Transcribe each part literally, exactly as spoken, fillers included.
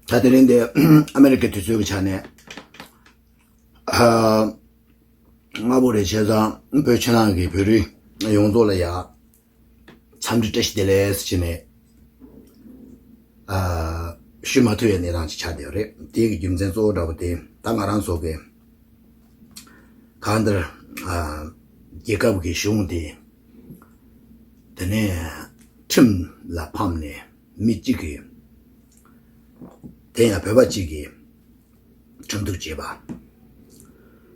ད་དེ་རིང་འདི་ཨ་མེ་རི་ཀའི་དུས་ཚོད་ཀྱི་ཆ་ནས་ཨ་སྔ་པོ་རེད། བྱས་ཙང་བོད་ཕྱི་ནང་གི་བོད་རིགས་ཡོངས་རྫོགས་ལ་ཡ་འཚམས་འདྲི་བཀྲ་ཤིས་བདེ་ལེགས་ཟེར་ནས་ཨ་ཞུ་མ་ཐུབ་པའི་གནས་སྟངས་ཅིག་ཆགས་བསྡད་ཡོད་རེད། དེའི་གི་རྒྱུ་མཚན་གཙོ་བོ་འདྲ་པོ་དེ་ད་ང་རང་ཚོ་གི་གང་ལྟར་ཨ་རྒྱལ་ཁབ་ཀྱི་གཞུང་དེ་དེ་ནས་ཁྲིམས་ལ་ཕམ་ནས་མི་གཅིག་གིས་དེ་ཡང་བོད་པ་གཅིག་གིས་ཁྲིམས་གཏུག་བྱས་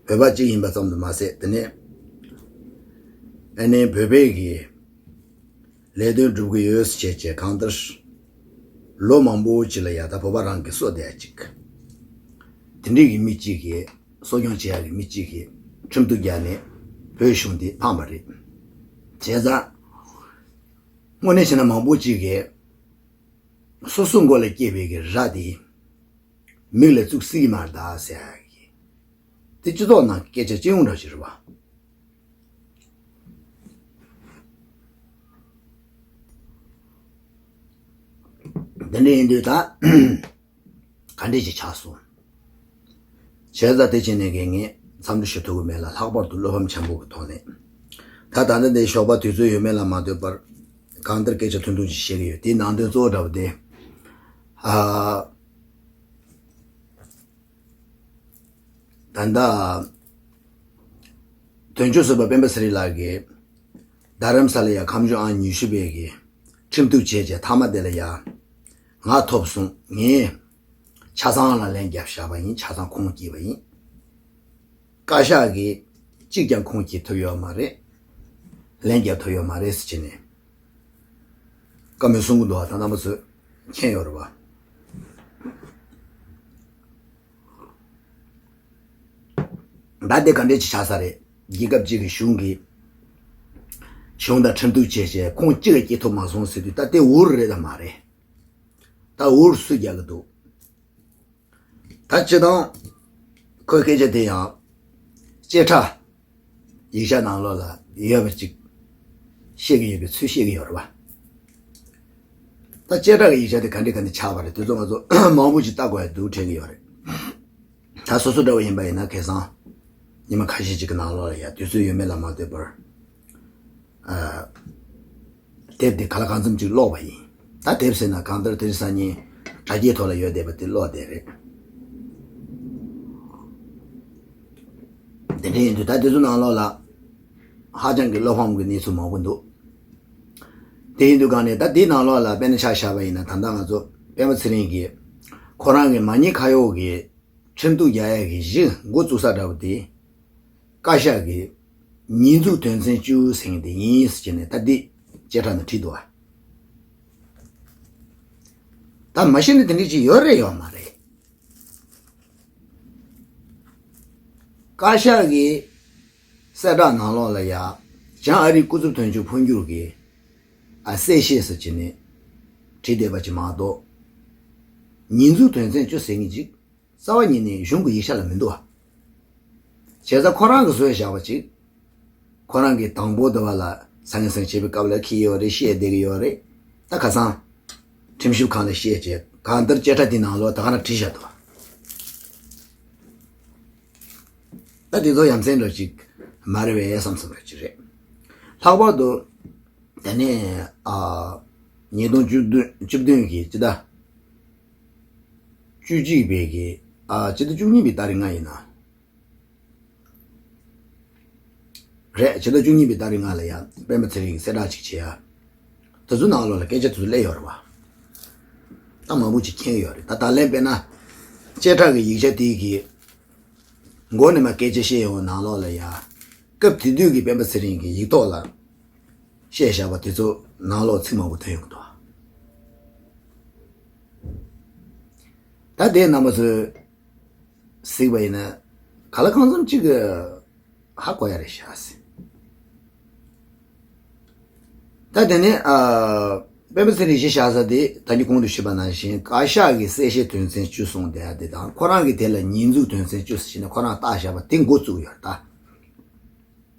པ། བོད་པ་གཅིག་ཡིན་པ་ཙམ་དུ་མ་ཟད། དེ་ནས་ཨ་ནི་བོད་པའི་གི་ལས་དོན་སྒྲུབ་ཀྱི་ཡོད་ཟེར་བྱས་བྱས། གང་ལྟར་ལོ་མང་པོ་ཅིག་ལ་ཡ་ད་བོད་པ་རང་གི་སྲོག་བསྡད་ཡ་ཅིག་དེ་འདྲའི་གི་མི་གཅིག་གིས་གསོ་སྐྱོང་བྱེད་ཡ་གི་མི་གཅིག་གིས་ཁྲིམས་གཏུག་བརྒྱབ་ནས་བོད་གཞུང་དེ་ཕམ་པ་རེད། བྱས་ཙང་དངོས་གནས་བྱས་ན་མང་པོ་ཅིག་གིས་སོ་སོ་མགོ་ལ་སྐྱེས་པའི་གི་ར་དེ་མིག་ལ་བཙུགས་སྲིད་ཀྱི་མ་རེད་ད་ཟེར་ཡ་གི་དེ་སྤྱི་ཚོགས་ནང་གི་སྐད་ཆ་སྤྱི་ཡོངས་འདྲ་ཞིག་རེད་པ། དེ་འདྲ་ཡིན་དུས་ད་ག་འདྲས་ཅིག་ཆགས་སོང་། བྱས་ཙང་དེ་བྱས་ནས་གི་ངས་འཚམས་འདྲི་ཞུ་ཐུབ་ཀྱི་མེད་ལ། ལྷག་པར་དུ་བློ་ཕམ་ཆེན་པོ་གི་ཐོག་ནས་ད་ད་ལྟ་འདི་ཞོགས་པ་དུས་ཚོད་ཡོད་མེད་ལ་མ་ལྟོས་པར་གང་ལྟར་སྐད་ཆ་ཐུང་ཐུང་ཅིག་བཤད་ཀྱི་ཡོད། དེའི་ནང་དོན་གཙོ་བོ་འདྲ་པོ་དེ་ཨ་ད་ལྟ་དོན་གཅོད་ཟུར་པ་སྤེན་པ་ཚེ་རིང་ལགས་ཀྱིས་རྡ་རམ་ས་ལ་ཡ་ཁམས་བྱུང་ཨང་ཉི་ཤུ་པའི་གི་ཁྲིམས་གཏུག་བྱས་བྱས་མཐའ་མ་དེ་ལ་ཡ་ང་ཐོབ་སོང་། ངས་ཆ་ཚང་ལ་ལན་བརྒྱབ་བཞག་པ་ཡིན། ཆ་ཚང་ཁུངས་སྐྱེལ་བ་ཡིན། བཀའ་ཤག་གིས་གཅིག་ཀྱང་ཁུངས་སྐྱེལ་ཐུབ་ཡོད་མ་རེད། ལན་རྒྱབ་ཐུབ་ཡོད་མ་རེད་ཟེར་བྱས་ནས་བཀའ་མོལ་གསུང་གི་འདུག་བ། ད་རྣམ་པ་ཚོས་མཁྱེན་ཡོད་རེད་བ། ད་དེ་ག་འདྲས་ཅིག་ཆགས་ས་རེད། རྒྱལ་ཁབ་ཅིག་གི་གཞུང་གིས་གཞུང་དང་ཁྲིམས་གཏུག་བྱས་བྱས་ཁུངས་གཅིག་ལ་སྐྱེལ་ཐུབ་མ་སོང་ཟེར་དུས། ད་དེ་འུར་རེད་དམ་མ་རེད། ད་འུར་སུས་རྒྱག་གི་འདུག་ད་སྤྱིར་བཏང་ཁོའི་སྐད་ཆ་དེ་ཡང་བཅད་ཁྲ་ཡིག་ཆ་ནང་ལོགས་ལ་ཡོད་པ་ཅིག་བཤད་ཀྱི་ཡོད་པའི་ཚུལ་བཤད་ཀྱི་ཡོད་རེད་བ། ད་བཅད་ཁྲ་གི་ཡིག་ཆ་དེ་ག་འདྲ་ག་འདྲ་ཆགས་པ་རེད། དེ་ཚོ་ང་ཚོ་མང་པོ་ཅིག་ལྟ་དགོས་ཡ་འདུག་དྲན་གྱི་ཡོད་རེད། ད་སོ་སོ་འདྲ་བོ་ཡིན་པ་ཡིན་ན་ཁ་སང་ཉི་མ་ཁ་ཤས་ཅིག་གི་ནང་ལོགས་ལ་ཡ་དུས་ཚོད་ཡོད་མེད་ལ་མ་ལྟོས་པར་ཨ་དེབ་དེ་ག་ལ་གང་འཚམ་ཅིག་ཀློག་པ་ཡིན། ད་དེབ་ཟེར་ན་གང་ལྟར་དེ་རིང་སང་ཉིན་དྲ་རྒྱའི་ཐོག་ལ་ཡོད་བསྡད་པ་དེ་ཀློག་བསྡད་རེད། དེ་འདྲ་ཡིན་དུས་ད་དེ་ཚོ་ནང་ལོགས་ལ་ཧ་ཅང་གི་བློ་ཕམ་གྱི་གནས་ཚུལ་མང་པོ་འདུག་དེ་ཡིན་དུས་གང་ནས་ད་དེའི་ནང་ལོགས་ལ་དཔེར་ན་ཆ་བཞག་པ་ཡིན་ན། ད་ལྟ་ང་ཚོ་སྤེན་པ་ཚེ་རིང་གིས་ཁོ་རང་གི་མ་ཉེས་ཁ་གཡོག་གི་ཁྲིམས་གཏུག་རྒྱག་ཡ་གི་གཞི་འགོ་བཙུགས་ས་འདྲ་བོ་དེ་བཀའ་ཤག་གི་ཉེས་འཛུགས་དོན་ཚན་བཅུ་ཟེར་མཁན་དེ་ཡིན་ཟེར་ནས་ད་འདི་བཅད་ཁྲ་ནང་བྲིས་འདུག་བ། ད་མ་གཞི་ནས་དེ་འདྲ་ཅིག་ཡོད་རེད་ཡོད་མ་རེད། བཀའ་ཤག་གི་གསལ་བསྒྲགས་ནང་ལོགས་ལ་ཡ་བྱང་ཨ་རིའི་སྐུ་ཚབ་དོན་གཅོད་འཕོ་འགྱུར་གྱི་ཨ་གསལ་བཤད་ཟེར་བྱས་ནས་བྲིས་བསྡད་པ་ཅིག་མ་གཏོགས། ཉེས་འཛུགས་དོན་ཚན་བཅུ་ཟེར་མཁན་ཅིག་རྩ་བ་ཉིད་ནས་གཞུང་གི་ཡིག་ཆ་ལ་མི་འདུག་བ། བྱས་ཙང་ཁོ་རང་གིས་བཟོས་བཞག་པ་ཅིག་ཁོ་རང་གིས་དང་པོ་དེ་བ་ལ་ས་ངན་སེང་བྱེད་པའི་སྐབས་ལ་འཁྱེར་ཡོད་རེད། བཤད་བསྡད་ཀྱི་ཡོད་རེད། ད་ཁ་སང་ཁྲིམས་ཞིབ་ཁང་ལ་བཤད་བྱས་གང་ལྟར་བཅད་ཁྲ་དེ་ནང་ལོགས་ད་ག་རང་བྲིས་བཞག་འདུག་ད་དེ་ཚོ་ཡ་མཚན་འདྲ་ཅིག་མ་རེད་པས་བསམ་བསམ་འདྲ་ཅིག་རེད། ལྷག་པར་དུ་དེ་ནས་ཨ་ཉིས་སྟོང་བཅུ་བདུན་བཅུ་བདུན་གྱི་སྤྱི་ཟླ་བཅུ་གཅིག་པའི་གི་ཨ་སྤྱི་ཟླ་བཅུ་གཉིས་པའི་ཏ་རིག་ལྔ་ཡིན་ན། རེད། ཕྱི་ཟླ་བཅུ་གཉིས་པའི་ཏ་རིག་ལྔ་ལ་ཡང་སྤེན་པ་ཚེ་རིང་གིས་གསལ་བསྒྲགས་ཅིག་བྱས་ཡ། དེ་ཚོ་ནང་ལོགས་ལ་སྐད་ཆ་དེ་ཚོ་སླེབས་ཡོད་རེད་བ། ད་མང་པོ་ཅིག་མཁྱེན་ཡོད་རེད། ད་ད་ལན་དཔེར་ན་བཅད་ཁྲ་གི་ཡིག་ཆ་དེ་གི་མགོ་ནས་མར་སྐད་ཆ་བཤད་ཡོང་ནང་ལོགས་ལ་ཡ། སྐབས་དེ་དུས་ཀྱི་སྤེན་པ་ཚེ་རིང་གི་ཡིག་ཐོག་ལ་བཤད་བཞག་པ་དེ་ཚོ་ནང་ལོགས་ཚིག་མང་པོ་ཐོན་ཡོང་གི་འདུག་ད་དེ་རྣམ་པ་ཚོས་གཟིགས་པ་ཡིན་ན་ག་ལ་གང་འཚམ་ཅིག་གི་ཧ་གོ་ཡ་རེད་ཤག་ཟེར། ད་དེ་ནས་ཨ་སྤེན་པ་ཚེ་རིང་གཞི་བཞག་ས་དེ་ད་གིན་གོང་དུ་ཞུས་པ་ནང་བཞིན་བཀའ་ཤག་གི་གསལ་བཤད་དོན་ཚན་བཅུ་གསུངས་བསྡད་ཡ་དེ་དང་། ཁོ་རང་གིས་དེ་ལ་ཉེས་འཛུགས་དོན་ཚན་བཅུ་ཟེར་ནས་ཁོ་རང་བཏགས་བཞག་པ་དེ་འགོ་བཙུགས་ཡོད་རེད། ད་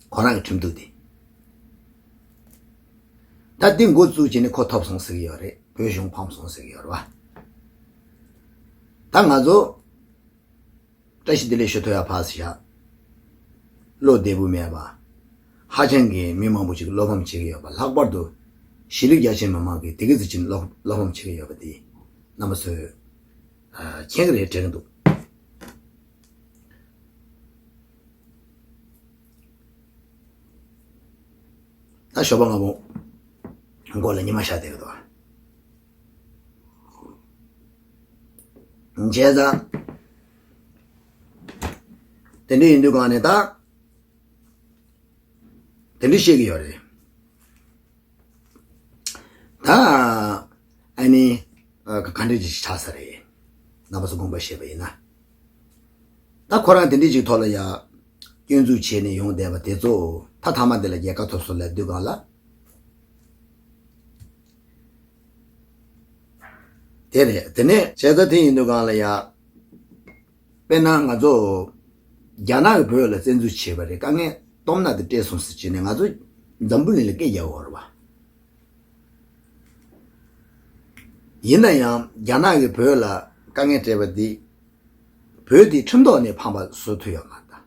ཁོ་རང་གི་ཁྲིམས་གཏུག་དེ། ད་དེ་འགོ་བཙུགས་བྱས་ནས་ཁོ་ཐོབ་སོང་ཟེར་གྱི་ཡོད་རེད། བོད་གཞུང་ཕམ་སོང་ཟེར་གྱི་ཡོད་རེད་བ། ད་ང་ཚོ་བཀྲ་ཤིས་བདེ་ལེགས་ཞུ་ཐུབ་ཡ་ཕར་ཞོག་བློ་བདེ་པོ་མེད་པ། ཧ་ཅང་གི་མི་མང་པོ་ཅིག་བློ་ཕམ་བྱེད་ཀྱི་ཡོད་པ། ལྷག་པར་དུ་གཞིས་ལུས་རྒྱ་ཆེ་མི་མང་གིས་དེ་གི་ཟིག་ཅིག་བློ་བློ་ཕམ་བྱེད་ཀྱི་ཡོད་པ་དེ་རྣམ་པ་ཚོས་མཁྱེན་གྱི་རེད་དྲན་གྱི་འདུག་ད་ཞོགས་པ་སྔ་མོ་མགོ་ལ་ཉི་མ་ཤར་བསྡད་ཀྱི་འདུག་བྱས་ཙང་། དེ་འདྲ་ཡིན་དུས་གང་ནས་ད། དེ་འདྲ་བཤད་ཀྱི་ཡོད་རེད། ད། ཨ་ནི། ག་འདྲ་ཅིག་ཆགས་ས་རེད། རྣམ་པ་ཚོ་དགོངས་པ་བཞེས་པ་ཡིན་ན། ད་ཁོ་རང་དེ་འདྲ་ཅིག་ཐོག་ལ་ཡ། སྐྱོན་འཛུགས་བྱས་ནས་ཡོང་བསྡད་པ་དེ་ཚོ་ད་མཐའ་མ་དེ་ལ་རྒྱལ་ཁ་ཐོབ་སོང་ལབ་དུས་གང་ལ། དེ་རེད། དེ་ནས་བྱས་ཙང་དེ་ཡིན་དུས་གང་ལ་ཡ། དཔེར་ན་ང་ཚོ་རྒྱ་ནག་གིས་བོད་ལ་བཙན་འཛུལ་བྱས་པ་རེད། དཀའ་ངལ་སྟོབས་ན་དེ་སྤྲད་སོང་ཟེར་བྱས་ནས་ང་ཚོ་འཛམ་བུ་གླིང་ལ་སྐད་རྒྱག་དགོས་རེད་བ། ཡིན་ན་ཡང་རྒྱ་ནག་གིས་བོད་ལ་དཀའ་ངལ་སྤྲད་པ་འདི་བོད་འདི་ཁྲིམས་ཐོག་ནས་ཕམ་པ་བཟོ་ཐུབ་ཡོད་མ་རེད་ད།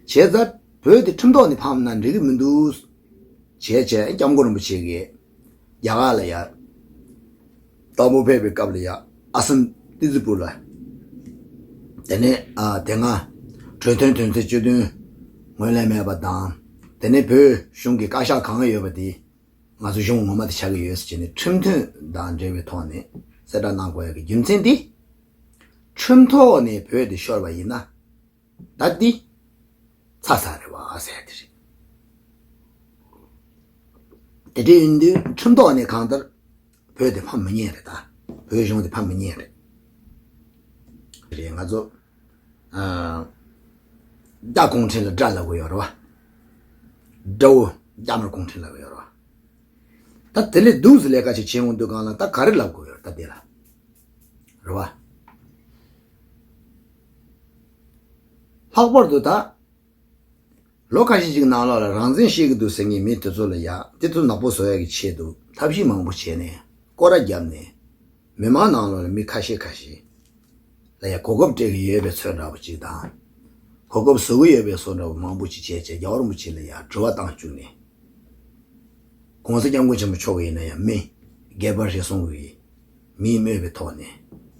བྱས་ཙང་བོད་འདི་ཁྲིམས་ཐོག་ནས་ཕམ་ན་འགྲིག་གི་མི་འདུག་བྱས་བྱས་སྐྱབས་མགོན་རིན་པོ་ཆེ་གིས་རྒྱ་གར་ལ་ཡ། དང་པོ་ཕེབས་པའི་སྐབས་ལ་ཡ་ཨ་སམ་ཏི་ཙི་པུར་ལ། དེ་ནས་ཨ་དེ་སྔ་གྲོས་མཐུན་དོན་ཚན་བཅུ་བདུན་ངོས་ལེན་མེད་པ་དང་། དེ་ནས་བོད་གཞུང་གི་བཀའ་ཤག་གང་ཡོད་པ་དེ་ང་ཚོ་གཞུང་ངོ་མ་དེ་ཆགས་ཀྱི་ཡོད་ཟེར་བྱས་ནས་ཁྲིམས་མཐུན་དང་འབྲེལ་བའི་ཐོག་ནས་གསལ་བསྒྲགས་གནང་དགོས་ཡ་གི་རྒྱུ་མཚན་དེ། ཁྲིམས་ཐོག་ནས་བོད་དེ་ཤོར་བ་ཡིན་ན། ད་འདི་ཚར་ཚར་རེད་བ་ཟེར་དེ་རེད། དེ་འདྲ་ཡིན་དུས་ཁྲིམས་ཐོག་ནས་གང་ལྟར་བོད་དེ་ཕམ་མི་ཉན་རེད་ད། བོད་གཞུང་དེ་ཕམ་མི་ཉན་རེད། རེད། ང་ཚོ་ཨ་རྒྱ་གུང་ཁྲན་ལ་དགྲ་ལབ་གི་ཡོད་རེད་བ། དགྲ་བོ་རྒྱ་དམར་གུང་ཁྲན་ལབ་གི་ཡོད་རེད་བ། ད་དེ་ལས་སྡུག་ཙམ་ལས་ཀ་ཞིག་བྱེད་འོང་དུས་གང་ལ་ད་ག་རེ་ལབ་དགོས་ཡོད་ད་དེ་ལ། རེད་བ། ལྷག་པར་དུ་ད། ལོ་ཁ་ཤས་ཤིག་ནང་ལོགས་ལ་རང་བཙན་བཤད་ཀྱི་འདུག་ཟེར་མཁན་མི་དེ་ཚོ་ལ་ཡ་དེ་ཚོ་ནག་པོ་བཟོ་ཡ་གི་ཆེད་དུ་ཐབས་ཤེས་མང་པོ་བྱས་ནས་སྐོར་ར་བརྒྱབ་ནས་མི་མང་ནང་ལོགས་ལ་མི་ཁ་ཤས་ཁ་ཤས་ལ་ཡ་གོ་སྐབས་སྤྲད་ཀྱི་ཡོད་པའི་ཚོད་འདྲ་པོ་ཅིག་དང་། གོ་སྐབས་བཟོ་གི་ཡོད་པའི་བཟོ་འདྲ་པོ་མང་པོ་ཅིག་བྱས་བྱས་རྒྱལ་བ་རིན་པོ་ཆེ་ལ་ཡ་དྲི་བ་བཏང་བཅུག་ནས། ༸གོང་ས་༸སྐྱབས་མགོན་ཆེན་པོ་མཆོག་ཡིན་ན་ཡང་མི་སྒེར་པ་རེ་ཟུང་གིས་མིས་སྨོད་པའི་ཐོག་ནས།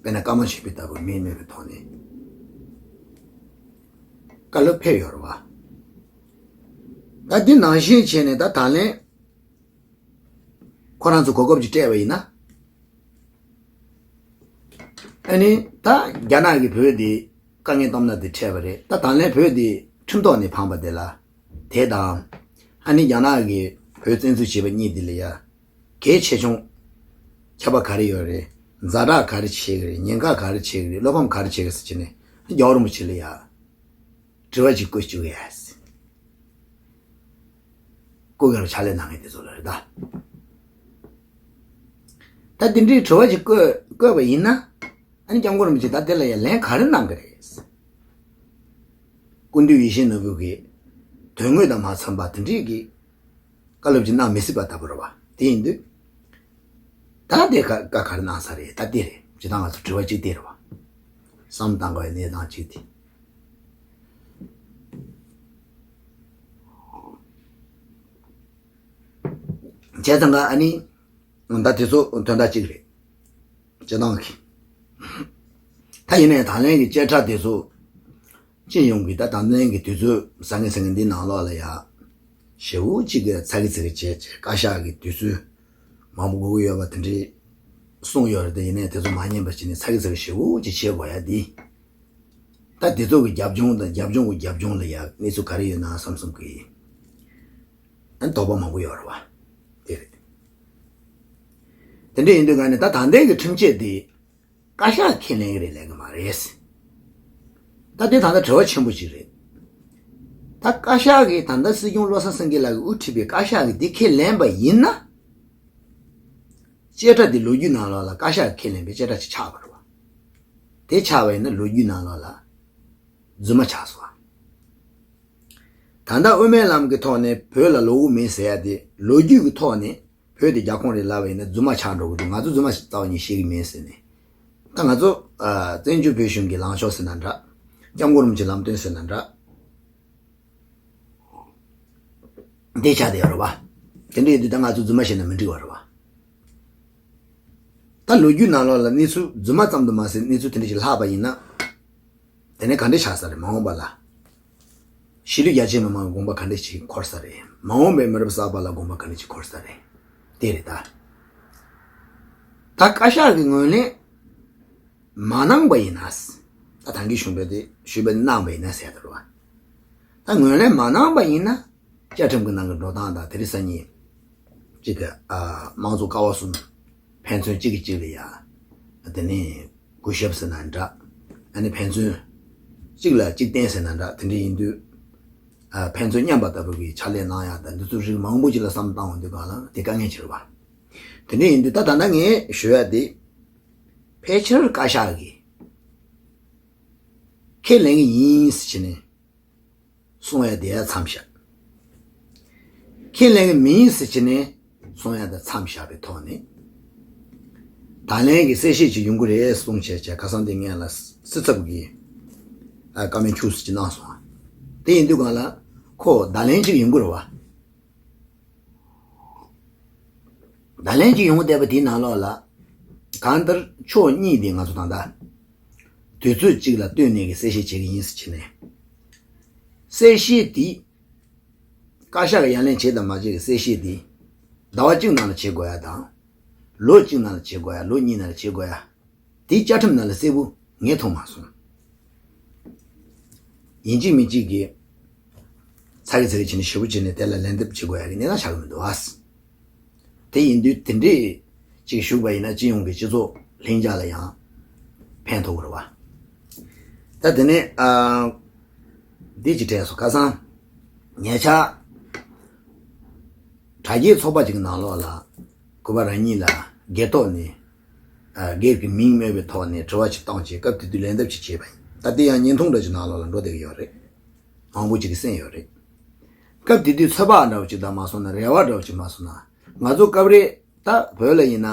དཔེར་ན་ཀརྨ་ཆོས་འཕེལ་ལྟ་བུ་མིས་སྨོད་པའི་ཐོག་ནས་བཀའ་སློབ་ཕེབས་ཡོད་རེད་བ། ད་འདི་ནང་བཞིན་བྱས་ནས་ད་ད་ལན་ཁོ་རང་ཚོ་གོ་སྐབས་ཅིག་སྤྲད་པ་ཡིན་ན། ཨ་ནི་ད་རྒྱ་ནག་གིས་བོད་འདི་དཀའ་ངལ་སྟོབས་ན་དེ་འཕྲད་པ་རེད། ད་ད་ལན་བོད་འདི་ཁྲིམས་ཐོག་ནས་ཕམ་པ་དེ་ལ། དེ་དང་། ཨ་ནི་རྒྱ་ནག་གིས་བོད་བཙན་འཛུལ་བྱས་པ་གཉིས་འདི་ལ་ཡ། གལ་ཆེ་ཆུང་། ཁྱད་པར་ག་རེ་ཡོད་རེད། ཛ་དྲག་ག་རེ་བྱེད་ཀྱི་རེད། ཉེན་ཁ་ག་རེ་བྱེད་ཀྱི་རེད། བློ་ཕམ་ག་རེ་བྱེད་ཀྱི་རེད་ཟེར་བྱས་ནས་རྒྱལ་བ་རིན་པོ་ཆེ་ལ་ཡ། དྲི་བ་ཅིག་བཀོད་བཅུག་ཡ། བཀོད་དགོས་པའི་ཕྱག་ལས་གནང་མཁན་དེ་ཚོ་ལ་རེད་ད། ད་དེ་འདྲའི་དྲི་བ་ཅིག་བཀོད་བཀོད་པ་ཡིན་ན། ཨ་ནི་སྐྱབས་མགོན་རིན་པོ་ཆེ་ད་དེ་ལ་ཡང་ལན་ག་རེ་གནང་གི་རེད། སྐུ་མདུན་ཡིད་བཞིན་ནོར་བུ་གི་དོན་དངོས་དང་མ་འཚམས་པ་དེ་འདྲའི་གི་བཀའ་སློབ་ཅིག་གནང་མི་སྲིད་པ་ལྟ་བུ་རེད་བ། དེ་ཡིན་དུས། ད་དེ་བཀའ་བཀའ་ག་རེ་གནང་ས་རེད། ད་དེ་རེད། ཇི་ལྟར་ང་ཚོ་དྲི་བ་གཅིག་དེ་རེད་བ། བསམ་བཏང་དགོས་པའི་གནས་སྟངས་གཅིག་དེ། བྱས་ཙང་ཀ་ཨ་ནི། ད་དེ་ཚོ་དོན་དག་གཅིག་རེད། སྤྱིར་བཏང་གི། ད་ཡིན་ནའི་ད་ལན་གྱི་བཅད་ཁྲ་དེ་ཚོ། སྤྱི་ཡོངས་ཀྱི་ད་ད་ལན་གྱི་དུས་ཚོད་ཟང་ངེ་ཟིང་ངེ་འདི་ནང་ལོགས་ལ་ཡ། ཞེ་པོ་གཅིག་གི་ཚ་གི་ཚི་གི་བྱས་བྱས་བཀའ་ཤག་གི་དུས་ཚོད་མང་པོ་དགོས་ཀྱི་ཡོད་པ་དེ་འདྲའི་གསུངས་ཡོད་རེད་དེ། ཡིན་ནའི་དེ་ཚོ་མ་ཉན་པ་བྱས་ནས་ཚ་གི་ཚི་གི་ཞེ་པོ་གཅིག་བྱེད་དགོས་ཡ་འདི། ད་དེ་ཚོ་གི་རྒྱབ་ལྗོངས་དང་རྒྱབ་ལྗོངས་གི་རྒྱབ་ལྗོངས་ལ་ཡ་གནས་ཚུལ་ག་རེ་ཡོད་ན་བསམ་བསམ་གི། ཨ་ནི་དོགས་པ་མང་པོ་ཡོད་རེད་བ། དེ་རེད། དེ་འདྲ་ཡིན་དུས་ག་ནས་ད་ད་ལྟའི་གི་ཁྲིམས་ཆད་དེ་བཀའ་ཤག་ཁས་ལེན་གི་རེད་ལེན་གི་མ་རེད། ད་དེ་ད་ལྟ་དྲི་བ་ཆེན་པོ་ཅིག་རེད། ད་བཀའ་ཤག་གིས་ད་ལྟ་སྲིད་སྐྱོང་བློ་བཟང་སེང་གེ་ལགས་ཀྱིས་དབུ་ཁྲིད་པའི་བཀའ་ཤག་གིས་དེ་ཁས་ལེན་པ་ཡིན་ན། བཅད་ཁྲ་དེ་ལོ་རྒྱུས་ནང་ལོགས་ལ་བཀའ་ཤག་གིས་ཁས་ལེན་པའི་བཅད་ཁྲ་ཅིག་ཆགས་པ་རེད་བ། དེ་ཆགས་པ་ཡིན་ན་ལོ་རྒྱུས་ནང་ལོགས་ལ་རྫུན་མ་ཆགས་སོང་བ། ད་ལྟ་དབུ་མའི་ལམ་གྱི་ཐོག་ནས་བོད་ལ་ལོག་གི་མིན་ཟེར་ཡ་དེ་ལོ་རྒྱུས་ཀྱི་ཐོག་ནས་ བོད་དེ་རྒྱ་ཁོངས་རེད་ལབ་པ་ཡིན་ན་རྫུན་མ་ཆགས་འགྲོ་གི་འདུག་ང་ཚོ་རྫུན་མ་རྩ་བ་ཉིད་ཤེས་ཀྱི་མེད་ཟེར་ནས། ད་ང་ཚོ་ཨ་བཙན་བྱོལ་བོད་གཞུང་གི་ལངས་ཕྱོགས་ཟེར་ན་འདྲ། སྐྱབས་མགོན་རིན་པོ་ཆེའི་ལམ་སྟོན་ཟེར་ན་འདྲ། འདི་ཆགས་བསྡད་ཡོད་རེད་བ། དེ་འདྲ་ཡིན་དུས་ད་ང་ཚོ་རྫུན་མ་བཤད་ན་མི་འགྲིག་བ་རེད་བ། ད་ལོ་རྒྱུས་ནང་ལོགས་ལ་གནས་ཚུལ་རྫུན་མ་ཙམ་དུ་མ་ཟད་གནས་ཚུལ་དེ་འདྲ་ཞིག་ལྷག་པ་ཡིན་ན། དེ་ནས་ག་འདྲ་ཆགས་ས་རེད། མ་འོངས་པ་ལ། གཞིས་ལུས་རྒྱ་ཆེ་མི་མང་གི་དགོངས་པ་ག་འདྲ་ཞིག་འཁོར་ས་རེད། མ་འོངས་པའི་མི་རབས་གསར་པ་ལ་དགོངས་པ་ག་འདྲ་ཞིག་འཁོར་ས་རེད། དེ་རེད་ད། ད་བཀའ་ཤག་གི་ངོས་ནས་མ་གནང་པ་ཡིན་ན། ད་ད་གིན་ཞུས་པ་དེ་ཞུས་པ་གནང་པ་ཡིན་ན་ཟེར་ད་རེད་བ། ད་ངོས་ལེན་མ་གནང་པ་ཡིན་ན། བཅའ་ཁྲིམས་ཀྱི་ནང་གི་འགྲོ་སྟངས་དང་དེ་རིང་སང་ཉིན་གཅིག་གི་ཨ་དམངས་གཙོ་ཀ་བ་གསུམ་ཕན་ཚུན་གཅིག་གིས་གཅིག་ལ་ཡ་དེ་ནས་གུས་ཞབས་ཟེར་ན་འདྲ། ཨ་ནི་ཕན་ཚུན་གཅིག་ལ་གཅིག་བརྟེན་ཟེར་ན་འདྲ། དེ་འདྲ་ཡིན་དུས་ཨ་ཕན་ཚུན་མཉམ་པ་ལྟ་བུ་གི་ཕྱག་ལས་གནང་ཡ་དང་འདི་ཚོ་རིགས་མང་པོ་ཅིག་ལ་བསམ་བློ་བཏང་འོང་དུས་གང་ལ་དེ་དཀའ་ངལ་ཆེ་རེད་བ། དེ་འདྲ་ཡིན་དུས་ད་ད་ལྟ་ངས་ཞུ་ཡ་དེ་ཕལ་ཆེར་བཀའ་ཤག་གིས་ཁས་ལེན་གི་ཡིན་ཟེར་བྱས་ནས། གསུང་ཡ་དེ་ཡ་མཚམས་བཞག་ཁས་ལེན་གི་མིན་ཟེར་བྱས་ནས་གསུང་ཡ་དེ་མཚམས་བཞག་པའི་ཐོག་ནས། ད་ལན་གྱི་གསལ་བཤད་ཅིག་ཡོང་གི་རེད་གསུང་བྱས་བྱས་ཁ་སང་དེ་ངས་ལ་སི་ཚབ་ཀྱིས་ཨ་བཀའ་མོལ་ཁྱུག་ཙམ་ཅིག་གནང་སོང་། དེ་ཡིན་དུས་གང་ལ་ཁོ་ད་ལན་ཅིག་ཡོང་གི་རེད་བ། ད་ལན་ཅིག་ཡོང་བསྡད་པ་དེའི་ནང་ལོགས་ལ། གང་ལྟར་ཕྱོགས་གཉིས་དེ་ང་ཚོ་ད་ལྟ་དུས་ཚོད་གཅིག་ལ་བསྟུན་ནས་ཀྱི་གསལ་བཤད་བྱེད་ཀྱི་ཡིན་ཟེར་བྱས་ནས། གསལ་བཤད་དེ། བཀའ་ཤག་གི་ཡ་ལན་བྱེད་དང་མ་བྱེད་ཀྱི་གསལ་བཤད་དེ། ཟླ་བ་གཅིག་ནང་ལ་བྱེད་དགོས་ཡ་དང་། ལོ་གཅིག་ནང་ལ་བྱེད་དགོས་ཡ། ལོ་གཉིས་ནང་ལ་བྱེད་དགོས་ཡ། དེ་བཅའ་ཁྲིམས་ནང་ལ་གསལ་པོ་ངས་མཐོང་མ་སོང་། ཡིན་གཅིག་མིན་གཅིག་གིས་ཚ་གི་ཚ་གི་བྱས་ནས་ཞེ་པོ་བྱས་ནས་དེ་ལ་ལན་འདེབས་བྱེད་དགོས་ཡ་གི་གནས་སྟངས་ཆགས་ཀྱི་མི་འདུག་ཨ། དེ་ཡིན་དུས་དེ་འདྲས་ཅིག་ཞུགས་པ་ཡིན་ན་སྤྱི་ཡོངས་ཀྱི་སྤྱི་ཚོགས་ལྷིང་འཇགས་ལ་ཡང་ཕན་ཐོགས་ཀྱི་རེད་བ། ད་དེ་ནས་ཨ། འདི་ཅིག་དྲན་སོང་ཁ་སང་། ཉེ་ཆར། དྲ་རྒྱའི་ཚོགས་པ་ཅིག་གི་ནང་ལོགས་ལ། སྐུ་པ་རང་ཉིད་ལ་སྒེར་ཐོག་ནས། ཨ། སྒེར་གྱི་མིང་སྨོས་པའི་ཐོག་ནས་དྲི་བ་ཅིག་བཏང་བྱས་སྐབས་དེ་དུས་ལན་འདེབས་ཅིག་བྱས་པ་ཡིན། ད་དེ་ཡང་བརྙན་ཐུང་འདྲ་ཅིག་ནང་ལོགས་ལ་འགྲོ་བསྡད་ཀྱི་ཡོད་རེད། མང་པོ་ཅིག་གིས་གསན་ཡོད་རེད། སྐབས་དེ་དུས་ཚོད་དཔག་འདྲ་བོ་ཅིག་དང་མ་སོང་ན་རེ་བ་འདྲ་བོ་ཅིག་མ་སོང་ན། ང་ཚོ་སྐབས་རེ་ད་བོད་ལ་ཡིན་ན།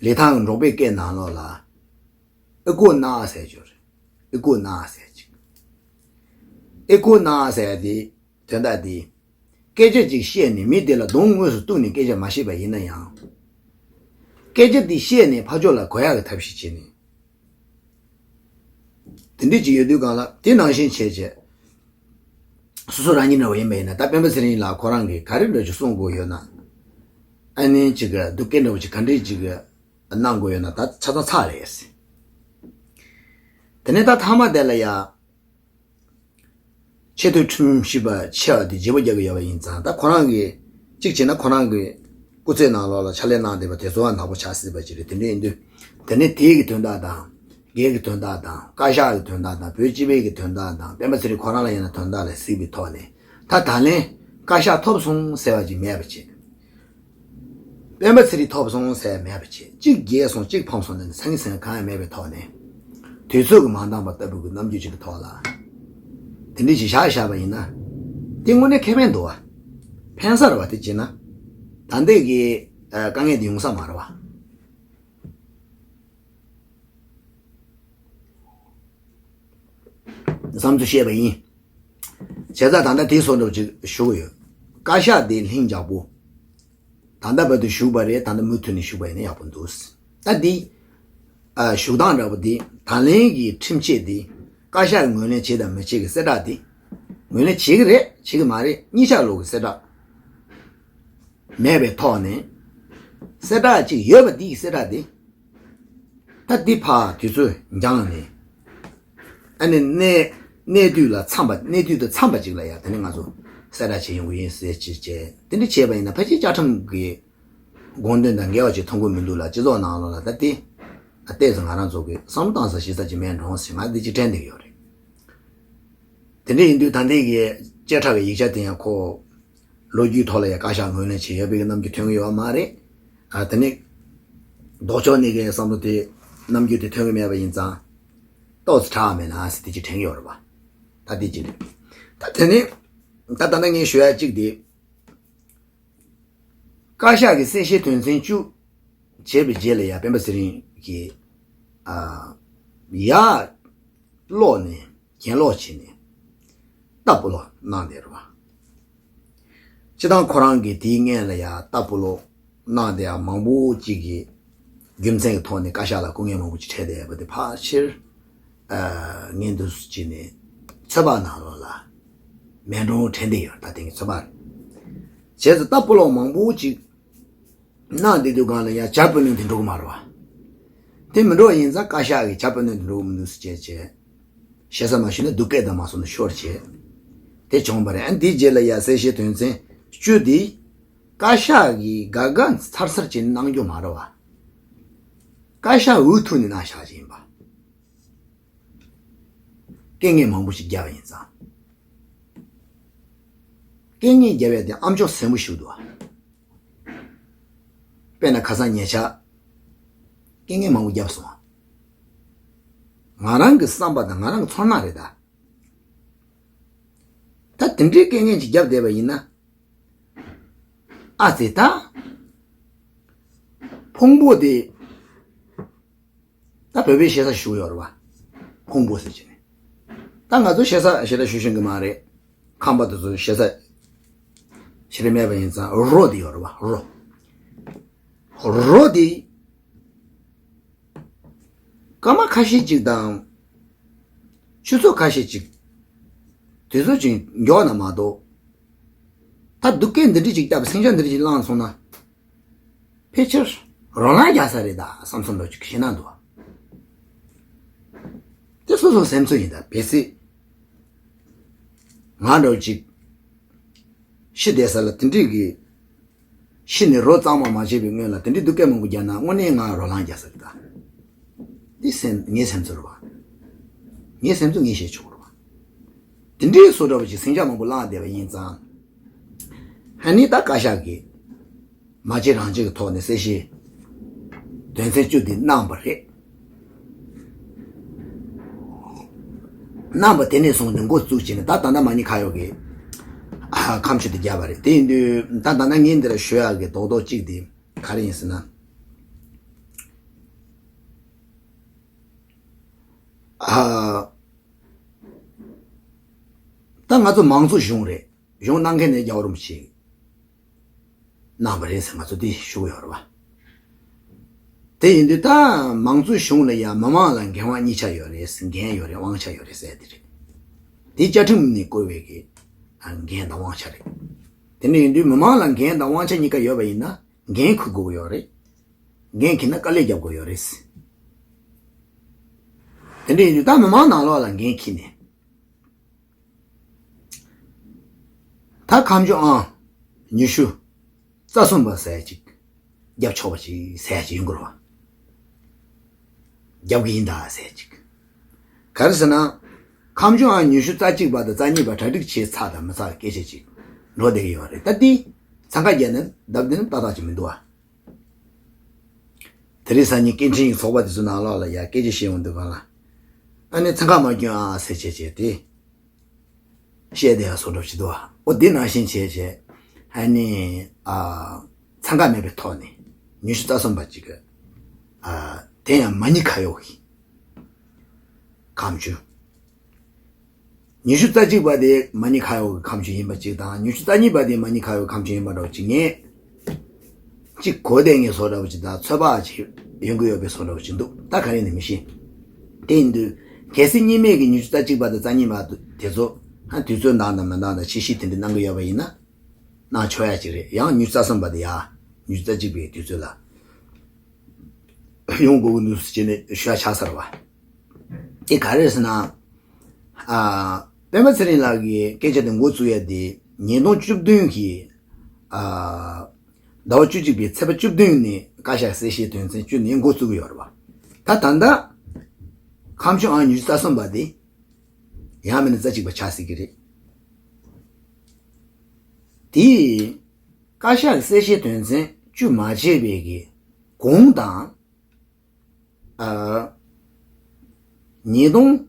ལི་ཐང་གི་འབྲོག་པའི་སྐད་ནང་ལོགས་ལ། ཨི་ཀོ་ན་ཟེར་གྱི་ཡོད་རེད། ཨི་ཀོ་ན་ཟེར་ཅིག་ཨི་ཀོ་ན་ཟེར་དེ་དོན་དག་དེ། སྐད་ཆ་ཅིག་བཤད་ནས་མི་དེ་ལ་གདོང་དངོས་སུ་གཏུགས་ནས་སྐད་ཆ་མ་བཤད་པ་ཡིན་ན་ཡང་། སྐད་ཆ་དེ་བཤད་ནས་ཕར་ཕྱོགས་ལ་གོ་ཡག་གི་ཐབས་ཤེས་བྱས་ནས། དེ་འདྲ་ཅིག་ཡོད་དུས་གང་ལ་དེ་ནང་བཞིན་བྱས་བྱས། སོ་སོ་རང་ཉིད་འདྲ་བོ་ཡིན་པ་ཡིན་ན་ད་སྤེན་པ་ཚེ་རིང་ལགས་ཁོ་རང་གིས་ག་རེ་འདྲ་ཅིག་གསུང་དགོས་ཡོད་ན། ཨ་ནི་ཅིག་གི་སྡུག་སྐད་འདྲ་བོ་ཅིག་ག་འདྲ་ཅིག་གི་གནང་དགོས་ཡོད་ན་ད་ཆ་ཚང་ཚར་རེད། དེ་ནས་ད་མཐའ་མ་དེ་ལ་ཡ། ཆེས་མཐོའི་ཁྲིམས་ཞིབ་པ་ཆེ་བ་དེ་བརྗེ་པོ་རྒྱག་གི་ཡོད་པ་ཡིན་ཙང་ད་ཁོ་རང་གིས་གཅིག་བྱས་ན་ཁོ་རང་གི་སྐུ་ཚེ་ནང་ལོགས་ལ་ཕྱག་ལས་གནང་བསྡད་པ་དེ་ཚོ་བ་ནག་པོ་ཆགས་སྲིད་པ་ཅིག་རེད། དེ་འདྲ་ཡིན་དུས་དེ་ནས་དེའི་གི་དོན་དག་དང་། སྒེར་གྱི་དོན་དག་དང་། བཀའ་ཤག་གི་དོན་དག་དང་། བོད་སྤྱི་པའི་གི་དོན་དག་དང་། སྤེན་པ་ཚེ་རིང་ཁོ་རང་ལ་ཡིན་ན་དོན་དག་ལ་གཟིགས་པའི་ཐོག་ནས་ད་ད་ལན་བཀའ་ཤག་ཐོབ་སོང་ཟེར་བ་ཅིག་མེད་པ་བྱས། སྤེན་པ་ཚེ་རིང་ཐོབ་སོང་ཟེར་མེད་པ་བྱས། གཅིག་རྒྱལ་སོང་གཅིག་ཕམ་སོང་ནས་སང་ཉིན་སང་ཉིན་གང་ཡང་མེད་པའི་ཐོག་ནས། དུས་ཚོད་ཀྱིས་མ་འདང་པ་ལྟ་བུ་གི་རྣམ་འགྱུར་ཅིག་གི་ཐོག་ལ། དེ་འདྲ་ཞིག་བཞག་བཞག་པ་ཡིན་ན། དེ་དངོས་གནས་ཁེ་ཕན་འདུག་བ། ཕན་ས་རེད་བ་དེ་བྱས་ན། ད་ལྟའི་གི་ཨ་དཀའ་ངལ་དེ་ཡོང་ས་མ་རེད་བ། བསམ་ཚུལ་བཤད་པ་ཡིན། བྱས་ཙང་ད་ལྟ་དེའི་བཟོ་འདྲ་ཅིག་ཞུ་གི་ཡོད། བཀའ་ཤག་དེ་ལྷིང་འཇགས་པོ། ད་ལྟ་བར་དུ་བཞུགས་པ་རེད། ད་ལྟ་མུ་མཐུད་ནས་བཞུགས་པ་ཡིན་ན་ཡག་པོ་འདུག་ད་འདི། ཨ་བཞུགས་སྟངས་འདྲ་པོ་འདི་ད་ལན་གྱི་ཁྲིམས་ཆད་འདི། བཀའ་ཤག་ངོས་ལེན་བྱེད་དང་མི་བྱེད་ཀྱི་གསལ་བསྒྲགས་འདི། ངོས་ལེན་བྱེད་ཀྱི་རེད་བྱེད་ཀྱི་མ་རེད་གཉིས་ཆ་ལོག་གི་གསལ་བསྒྲགས། མེད་པའི་ཐོག་ནས། གསལ་བསྒྲགས་ཅིག་ཡོད་པ་འདི་ཡི་གསལ་བསྒྲགས་འདི། ད་འདི་ཕར་དུས་ཚོད་འགྱངས་ནས། ཨ་ནི་གནས་གནས་དུས་ལ་འཚམས་པ་གནས་དུས་དང་འཚམས་པ་ཅིག་ལ་ཡ་དེ་ནི་ང་ཚོ་གསལ་བསྒྲགས་བྱེད་ཡོང་གི་ཡིན་ཟེར་ཅིག་བྱས་དེ་འདྲ་བྱས་པ་ཡིན་ན་ཕལ་ཆེར་བཅའ་ཁྲིམས་ཀྱི་དགོངས་དོན་དང་འགལ་བ་ཅིག་མཐོང་གི་མི་འདུག་ལ་སྤྱི་ཚོགས་ནང་ལོགས་ལ་ད་དེ་ཨ་ཏོག་ཙམ་ང་རང་ཚོ་གི་བསམ་བློ་བཏང་ས་ཞིག་ས་ཅིག་མེད་འགྲོ་ཟེར་ང་འདི་ཅིག་དྲན་བསྡད་ཀྱི་ཡོད་རེད། དེ་འདྲ་ཡིན་དུས་ད་ལྟའི་གི་བཅད་ཁྲ་གི་ཡིག་ཆ་དེ་ཡང་ཁོ། ལོ་རྒྱུས་ཐོག་ལ་ཡང་བཀའ་ཤག་ངོས་ལེན་བྱས་ཡོད་པའི་རྣམ་འགྱུར་ཐོན་གྱི་ཡོད་མ་རེད། ཨ་དེ་ནི། ལྡོག་ཕྱོགས་ནས་ཀྱི་བསམ་བློ་དེ་རྣམ་འགྱུར་དེ་ཐོན་གྱི་མེད་པ་ཡིན་ཙང་། ཏོག་ཙམ་དྲག་མེད་ན་ཟེར་དེ་ཅིག་དྲན་གྱི་ཡོད་རེད་པ། ད་དེ་ཅིག་རེད། ད་དེ་ནི། ད་ད་ལྟ་ངས་ཞུ་ཡ་གཅིག་དེ། བཀའ་ཤག་གི་གསལ་བཤད་དོན་ཚན་བཅུ་བྱས་པའི་རྗེས་ལ་ཡ་སྤེན་པ་ཚེ་རིང་གིས་ཨ་ཡར་ཀློག་ནས་གྱེན་ལོག་བྱས་ནས་ལྟ་སྤོ་ལོ་གནང་བསྡད་རེད་བ། སྤྱིར་བཏང་ཁོ་རང་གིས་དེའི་སྔོན་ལ་ཡ་ལྟ་སྤོ་ལོ་གནང་བསྡད་ཡ་མང་པོ་ཅིག་གིས་རྒྱུ་མཚན་གྱི་ཐོག་ནས་བཀའ་ཤག་ལ་སྐུ་ངལ་མང་པོ་ཅིག་འཕྲད་བསྡད་པ་དེ་ཕལ་ཆེར་ཨ་ངས་འདུག་སེ་བྱས་ནས་ཚོད་དཔག་ནང་ལོགས་ལ་མེ་མདོང་དྲན་བསྡད་ཡོད། ད་དེང་གི་ཚོད་དཔག་རེད། བྱས་ཙང་ལྟ་སྤོ་ལོ་མང་པོ་ཅིག་གནང་བསྡད་དུས་སྒང་ལ་ཡང་བྱ་སྤོ་ལོ་དེ་འགྲོ་གི་མ་རེད་བ། དེ་མི་འགྲོ་བ་ཡིན་ཙང་བཀའ་ཤག་གིས་བྱ་སྤོ་ལོ་དེ་འགྲོ་གི་མི་འདུག་ཟེར་བྱས་བྱས། ཞེ་ས་མ་ཞུས་ན་སྡུག་སྐད་དང་མ་སོང་ན་ཤོར་བྱས། དེ་བྱུང་བ་རེད། ཨ་འདིའི་རྗེས་ལ་ཡ་གསལ་བཤད་དོན་ཚན་བཅུ་འདི་བཀའ་ཤག་གིས་དགའ་དགའ་ཚར་ཚར་བྱས་གནང་རྒྱུ་མ་རེད་བ། བཀའ་ཤག་འུ་ཐུག་ནས་གནང་བཞག་ཅིག་ཡིན་པ། སྐད་ངན་མང་པོ་ཞིག་བརྒྱབ་པ་ཡིན་ཙང་། སྐད་ངན་བརྒྱབ་ཡ་དེ་ཨ་མཆོག་ཟན་པོ་ཞིག་འདུག་བ། དཔེར་ན་ཁ་སང་ཉེ་ཆར་སྐད་ངན་མང་པོ་བརྒྱབ་སོང་བ། ང་རང་གི་བསམ་པ་དང་ང་རང་གི་ཚོར་སྣང་རེད་ད། ད་དེ་འདྲའི་སྐད་ངན་ཅིག་བརྒྱབ་བསྡད་པ་ཡིན་ན། ཨ་ཙི་ད། ཕུང་པོ་དེ། ད་བོད་པའི་ཞེ་ས་ཞུ་ཡོད་རེད་བ། ཕུང་པོ་ཟེར་གྱི་ནི། ད་ང་ཚོ་ཞེ་ས་ཞེ་དྲག་ཞུ་ཤེས་ཀྱི་མ་རེད། ཁམས་པ་དེ་ཚོ་ཞེ་ས་ཞེ་དྲག་མེད་པ་ཡིན་ཙང་རོ་དེ་ཡོད་རེད་བ། རོ། རོ་དེ་སྐར་མ་ཁ་ཤས་ཅིག་དང་ཆུ་ཚོད་ཁ་ཤས་ཅིག་དུས་ཚོད་ཅིག་མགྱོགས་ན་མ་གཏོགས། ད་སྡུག་སྐད་འདི་འདྲ་ཅིག་བརྒྱབ་ཟིང་ཆ་འདི་འདྲ་ཅིག་བསླངས་སོང་ན། ཕལ་ཆེར་རོ་ལངས་རྒྱག་ས་རེད་ད་བསམ་བསམ་འདྲ་ཅིག་ཞེད་སྣང་འདུག་བ། དེ་སོ་སོ་སེམས་ཚོར་ཡིན་ད་གལ་སྲིད། ང་འདྲ་ཅིག་ཤི་བསྡད་ས་ལ་དེ་འདྲས་ཀྱི་ཤི་ནས་རོ་གཙང་མ་མ་བྱས་པའི་སྔོན་ལ་དེ་འདྲས་སྡུག་སྐད་མང་པོ་བརྒྱབ་ན་དངོས་གནས་ང་རོ་ལངས་རྒྱག་ས་རེད་ད། འདི་སེམས་ངའི་སེམས་ཚོར་རེད་བ། ངའི་སེམས་ཚོར་ངས་བཤད་ཆོག་རེད་བ། དེ་འདྲའི་བཟོ་འདྲ་བ་ཞིག་ཟིང་ཆ་མང་པོ་བསླངས་བསྡད་པ་ཡིན་ཙང་། ཨ་ནི་ད་བཀའ་ཤག་གིས་མ་བྱེད་རང་བྱེད་ཀྱི་ཐོག་ནས་གསལ་བཤད་དོན་ཚན་བཅུ་འདི་གནང་བ་རེད། གནང་བ་དེ་ནས་བཟུང་སྟེ་འགོ་བཙུགས་བྱས་ནས་ད་ད་ལྟ་མ་ཎི་ཁ་ཡོག་གི་ཨ་ཁ་མཆུ་དེ་བརྒྱབ་པ་རེད། དེ་ཡིན་དུས་ད་ད་ལྟ་ངས་འདིར་ཞུ་ཡག་གི་རྡོག་རྡོག་གཅིག་དེ་ག་རེ་ཡིན་ཟེར་ན། ཨ། ད་ང་ཚོ་མང་གཙོ་གཞུང་རེད། གཞུང་གནང་མཁན་ནས་རྒྱལ་བ་རིན་པོ་ཆེ་གནང་བ་རེད་ཟེར་ང་ཚོ་འདི་ཞུ་གི་ཡོད་རེད་བ། དེ་ཡིན་དུས་ད་མང་གཙོའི་གཞུང་ལ་ཡང་མི་མང་ལ་འགན་དབང་གཉིས་ཆ་ཡོད་རེད། འགན་ཡོད་རེད། དབང་ཆ་ཡོད་རེད་ཟེར་དེ་རེད། དེ་བཅའ་ཁྲིམས་ནས་བཀོད་པའི་གི་འགན་དང་དབང་ཆ་རེད། དེ་འདྲ་ཡིན་དུས་མི་མང་ལ་འགན་དང་དབང་ཆ་གཉིས་ཀ་ཡོད་པ་ཡིན་ན་འགན་འཁུར་དགོས་ཀྱི་ཡོད་རེད། འགན་འཁྱེར་ན་དཀའ་ལས་རྒྱབ་དགོས་ཡོད་རེད། དེ་འདྲ་ཡིན་དུས་ད་མི་མང་ནང་ལོགས་ལ་འགན་འཁྱེར་ནས། ད་ཁ་མཆུ་ཨང་ཉི་ཤུ་རྩ་གསུམ་པ་ཟེར་ཅིག་རྒྱབ་ཆོག་པ་ཅིག་ཟེར་ཅིག་ཡོང་གི་རེད་བ། རྒྱབ་གི་ཡིན་ད་ཟེར་ཅིག་ག་རེ་ཟེར་ན། ཁ་མཆུ་ཨང་ཉི་ཤུ་རྩ་གཅིག་པ་དང་རྩ་གཉིས་པ་གྲ་སྒྲིག་བྱས་ཚར་དང་མི་ཚར་སྐད་ཆ་ཅིག་འགྲོ་བསྡད་ཀྱི་ཡོད་རེད། ད་འདི་འཚང་ཁ་རྒྱག་ནས་བརྡབ་གཏན་ཏག་ཏག་ཅིག་མི་འདུག་བ། དེ་རིང་སང་ཉིན་སྐད་འཕྲིན་གྱི་ཚོགས་པ་དེ་ཚོ་ནང་ལོགས་ལ་ཡ་སྐད་ཆ་བཤད་ཡོང་དུས་སྒང་ལ། ཨ་ནི་འཚང་ཁ་མ་སྐྱོན་ཨ་ཟེར་བྱས་བྱས་ཏེ། བཤད་བསྡད་ཡ་བཟོ་འདྲ་ཞིག་འདུག་བ། ཨོ་དེ་ནང་བཞིན་བྱས་བྱས། ཨ་ནི་ཨ། འཚང་ཁ་མེད་པའི་ཐོག་ནས་ཉི་ཤུ་རྩ་གསུམ་པ་ཅིག་གི་ཨ། དེ་ཡང་མ་ཎི་ཁ་ཡོག་གི་ཁ་མཆུ། ཉི་ཤུ་རྩ་གཅིག་པ་དེ་མ་ཎི་ཁ་ཡོག་གི་ཁ་མཆུ་ཡིན་པ་གཅིག་དང་། ཉི་ཤུ་རྩ་གཉིས་པ་དེ་མ་ཎི་ཁ་ཡོག་གི་ཁ་མཆུ་ཡིན་པ་འདྲ་བོ་གཅིག་ངས་གཅིག་གོ་བསྡད་མཁན་བཟོ་འདྲ་བོ་གཅིག་དང་། ཚོད་དཔག་ཅིག་ཡོང་གི་ཡོད་པའི་བཟོ་འདྲ་བོ་གཅིག་འདུག་ད་ག་རེ་ཡིན་ནི་མི་ཤེས། དེ་ཡིན་དུས་གལ་སྲིད་གཉིས་སྨན་གྱི་ཉི་ཤུ་རྩ་གཅིག་པ་དང་རྩ་གཉིས་པ་དེ་ཚོ་ཧ་དུས་ཚོད་འདང་དང་མི་འདང་དང་ཕྱིར་བཤིག་དེ་འདྲ་གནང་གི་ཡོད་པ་ཡིན་ན་གནང་ཆོག་ཡ་ཅིག་རེད། ཡང་ཉི་ཤུ་རྩ་གསུམ་པ་དེ་ཡ་ཉི་ཤུ་རྩ་གཅིག་པའི་དུས་ཚོད་ལ་ཡོང་དགོས་ཀྱི་འདུག་ཟེར་བྱས་ནས་ཞུ་ཡ་ཆགས་ཚར་བ། དེ་ག་རེ་རེད་ཟེར་ན། ཨ། སྤེན་པ་ཚེ་རིང་ལགས་ཀྱིས་སྐད་ཆ་དེ་འགོ་བཙུགས་ཡ་དེ་ཉིས་སྟོང་བཅུ་བདུན་གྱི། ཨ། ཟླ་བ་བཅུ་གཅིག་པའི་ཚེས་པ་བཅུ་བདུན་ནས་བཀའ་ཤག་གསལ་བཤད་དོན་ཚན་བཅུ་ནས་འགོ་བཙུགས་ཀྱི་ཡོད་རེད་བ། ད་ད་ལྟ་ཁ་མཆུ་ཨང་ཉི་ཤུ་རྩ་གསུམ་པ་དེ་ཡང་མིན་ན་རྩ་གཅིག་པ་ཆགས་སྲིད་ཀྱི་རེད། དེ་བཀའ་ཤག་གསལ་བཤད་དོན་ཚན་བཅུ་མ་བྱས་པའི་གི་གོང་དང་། ཨ། ཉིས་སྟོང་།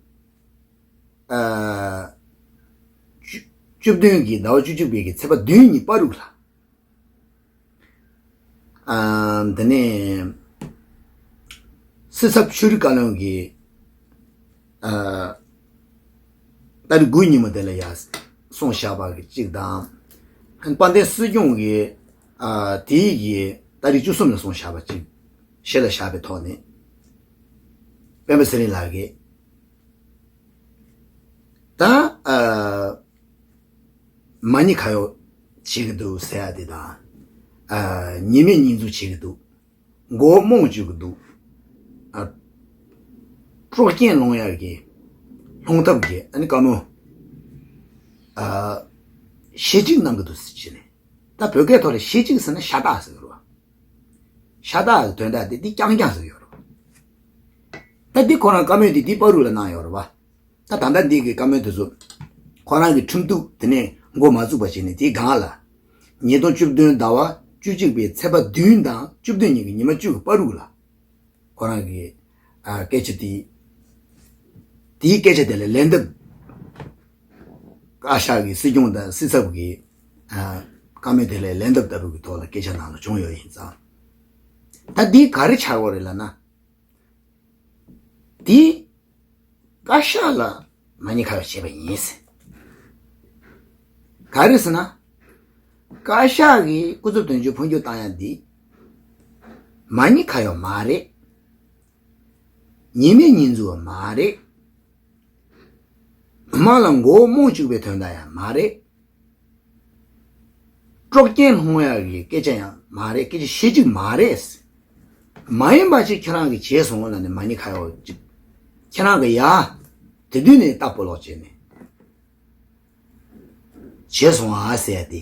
ཨ། བཅུ་བཅུ་བདུན་གྱི་ཟླ་བ་བཅུ་གཅིག་པའི་གི་ཚེས་པ་བདུན་ཉིན་པ་རུ་ལ། ཨ་དེ་ནས་སྲིད་ཚབ་ཆོས་རིག་བཀའ་བློན་གྱིས་ཨ་ཏ་རིག་དགུ་ཉིན་མོ་དེ་ལ་ཡ་གསུངས་བཞག་པ་གཅིག་དང་། དཔལ་ལྡན་སྲིད་སྐྱོང་གིས་ཨ་དེའི་གི་ཏ་རིག་བཅུ་གསུམ་ལ་གསུངས་བཞག་པ་གཅིག་གཞི་ལ་བཞག་པའི་ཐོག་ནས་སྤེན་པ་ཚེ་རིང་ལགས་ཀྱིས་ད་ཨ་མ་ཎི་ཁ་གཡོག་བྱེད་ཀྱི་འདུག་ཟེར་ཡ་དེ་དང་། ཨ་ཉེས་མེད་ཉེས་འཛུགས་བྱེད་ཀྱི་འདུག་མགོ་བོ་རྨོངས་བཅུག་གི་འདུག་ཨ་དཀྲོག་རྐྱེན་སློང་ཡག་གི་སློང་ཐབས་ཀྱི་ཨ་ནི་བཀའ་མོལ་ཨ་ཞེ་གཅིག་གནང་གི་འདུག་ཟེར་བྱས་ནས། ད་བོད་སྐད་ཐོག་ལ་ཞེ་གཅིག་ཟེར་ན་ཤ་སྟག་ཟེར་གི་རེད་བ། ཤ་སྟག་གི་དོན་དག་དེ་འདི་རྐྱང་རྐྱང་ཟེར་གི་ཡོད་རེད་བ། ད་འདི་ཁོ་རང་བཀའ་མོལ་དེ་འདི་བར་དུ་ལ་གནང་ཡོད་རེད་བ། ད་ད་ལྟ་འདི་གི་བཀའ་མོལ་དེ་ཚོ་ཁོ་རང་གི་ཁྲིམས་གཏུག་དེ་ནས་འགོ་མ་བཙུགས་པ་བྱས་ནས་དེའི་སྒང་ལ། ཉིས་སྟོང་བཅུ་བདུན་ཟླ་བ་བཅུ་གཅིག་པའི་ཚེས་པ་བདུན་དང་བཅུ་བདུན་ཉིན་གྱི་ཉི་མ་བཅུ་གི་བར་དུ་ལ། ཁོ་རང་གི་ཨ་སྐད་ཆ་དེ། དེའི་སྐད་ཆ་དེ་ལ་ལན་འདེབས། བཀའ་ཤག་གི་སྲིད་སྐྱོང་དང་སྲིད་ཚབ་ཀྱི་ཨ་བཀའ་མོལ་དེ་ལ་ལན་འདེབས་ལྟ་བུ་གི་ཐོག་ལ་སྐད་ཆ་ནང་ལ་བྱུང་ཡོད་ཡིན་ཙང་། ད་འདི་ག་རེ་ཆགས་ཡོད་རེད་ལབ་ན། འདི་བཀའ་ཤག་ལ་མ་ཎི་ཁ་གཡོག་བྱས་པ་ཡིན་ཟེར། ག་རེ་ཟེར་ན། བཀའ་ཤག་གིས་སྐུ་ཚབ་དོན་གཅོད་འཕོ་འགྱུར་བཏང་ཡ་འདི་མ་ཎི་ཁ་གཡོག་མ་རེད། ཉེས་མེད་ཉེས་འཛུགས་མ་རེད། མི་མང་ལ་མགོ་བོ་རྨོངས་བཅུག་པའི་དོན་དག་ཡང་མ་རེད། དཀྲོག་རྐྱེན་སློང་ཡག་གི་སྐད་ཆ་ཡང་མ་རེད། སྐད་ཆ་བཤད་རྒྱུ་མ་རེད། མ་ཡིན་པ་ཅིག་ཁྱེད་རང་གིས་བྱས་སོང་ལབ་ནས་མ་ཎི་ཁ་གཡོག་ཅིག་ཁྱེད་རང་གིས་ཡ་དེ་དུས་ནས་རྟ་སྤོ་ལོག་བྱས་ནས་བྱས་སོང་ཨ་ཟེར་ཏེ།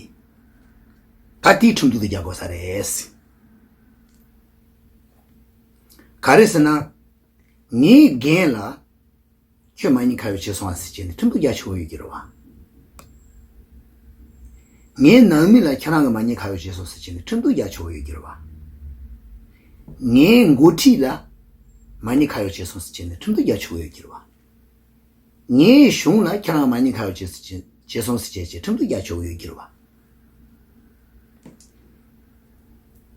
ད་དེའི་ཁྲིམས་གཏུག་དེ་རྒྱག་དགོས་ས་རེད། ག་རེ་ཟེར་ན། ངའི་འགན་ལ། ཁྱོད་མ་ཎི་ཁ་གཡོག་བྱས་སོང་ཨ་ཟེར་བྱས་ནས་ཁྲིམས་གཏུག་རྒྱག་ཆོག་ཡོད་ཀྱི་རེད་བ། ངའི་ནང་མི་ལ་ཁྱེད་རང་གིས་མ་ཎི་ཁ་གཡོག་བྱས་སོང་ཟེར་བྱས་ནས་ཁྲིམས་གཏུག་རྒྱག་ཆོག་ཡོད་ཀྱི་རེད་བ། ངའི་འགོ་ཁྲིད་ལ་མ་ཎི་ཁ་གཡོག་བྱས་སོང་ཟེར་བྱས་ནས་ཁྲིམས་གཏུག་རྒྱག་ཆོག་ཡོད་ཀྱི་རེད་བ། ངའི་གཞུང་ལ་ཁྱེད་རང་མ་ཎི་ཁ་གཡོག་བྱས་སོང་ཟེར་བྱས་བྱས་ཁྲིམས་གཏུག་རྒྱག་ཆོག་ཡོད་ཀྱི་རེད་བ།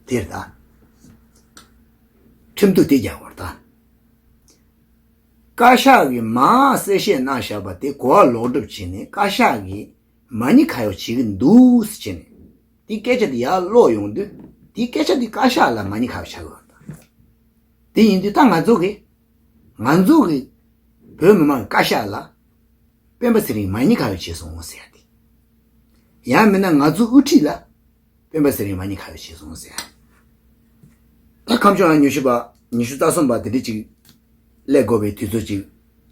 དེར་ད། ཁྲིམས་གཏུག་དེ་རྒྱག་དགོས་རེད་ད། བཀའ་ཤག་གིས་མར་གསལ་བཤད་གནང་བཞག་པ་དེ་གོ་བ་ལོག་སྒྲུབ་བྱས་ནས་བཀའ་ཤག་གིས་མ་ཎི་ཁ་གཡོག་བྱེད་ཀྱི་འདུག་ཟེར་བྱས་ནས་དེའི་སྐད་ཆ་དེ་ཡར་ཀློག་ཡོང་དུས་དེའི་སྐད་ཆ་དེ་བཀའ་ཤག་ལ་མ་ཎི་ཁ་གཡོག་ཆགས་ཀྱི་ཡོད་རེད་ད། དེ་ཡིན་དུས་ད་ང་ཚོ་གིས་ང་ཚོ་གི་བོད་མི་མང་གི་བཀའ་ཤག་ལ་སྤེན་པ་ཚེ་རིང་མ་ཎི་ཁ་གཡོག་བྱས་སོང་ཟེར་ཡ་དེ། ཡང་མིན་ན་ང་ཚོ་དབུ་ཁྲིད་ལ་སྤེན་པ་ཚེ་རིང་མ་ཎི་ཁ་གཡོག་བྱས་སོང་ཟེར་ཡ། ད་ཁམས་ཕྱོགས་ལ་ཉི་ཤུ་པ་ཉི་ཤུ་རྩ་གསུམ་པ་དེ་འདྲ་ཅིག་སླེབས་དགོས་པའི་དུས་ཚོད་ཅིག་